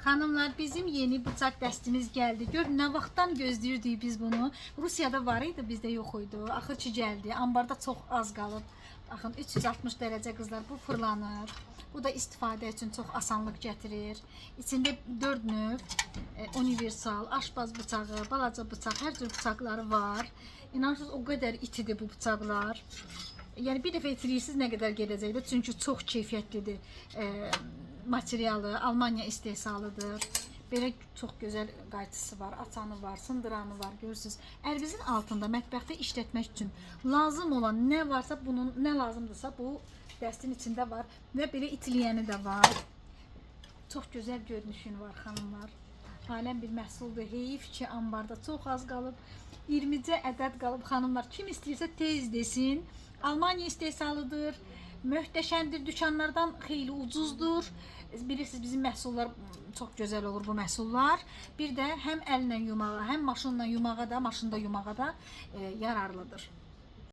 Xanımlar, bizim yeni bıçaq dəstimiz gəldi. Gör nə vaxtdan gözləyirdik biz bunu. Rusiyada var idi, bizdə yox idi. Axır ki gəldi. Ambarda çox az qalıb. Baxın, 360 dərəcə qızlar, bu fırlanır. Bu da istifadə üçün çox asanlıq gətirir. İçində 4 növ universal, aşpaz bıçağı, balaca bıçaq, hər cür bıçaqları var. İnanırsınız, o qədər itidir bu bıçaqlar. Yəni bir dəfə itirirsiniz, nə qədər gedəcəkdir. Çünki çox keyfiyyətlidir. Materialı Almaniya istehsalıdır. Belə çox gözəl qayçısı var, açanı var, sındıranı var, görürsüz. Əlinizin altında mətbəxdə işlətmək üçün lazım olan nə varsa, bunun nə lazımdırsa bu dəstin içində var və belə itiləyəni də var. Çox gözəl görünüşün var xanımlar. Aləm bir məhsuldur. Heyif ki, ambarda çox az qalıb. 20-cə ədəd qalıb xanımlar. Kim istəyirsə tez desin. Almaniya istehsalıdır. Möhtəşəmdir. Dükanlardan xeyli ucuzdur. Bilirsiniz, bizim məhsullar çox gözəl olur bu məhsullar. Bir də həm əllə yumağa, həm maşınla yumağa da, maşında yumağa da yararlıdır.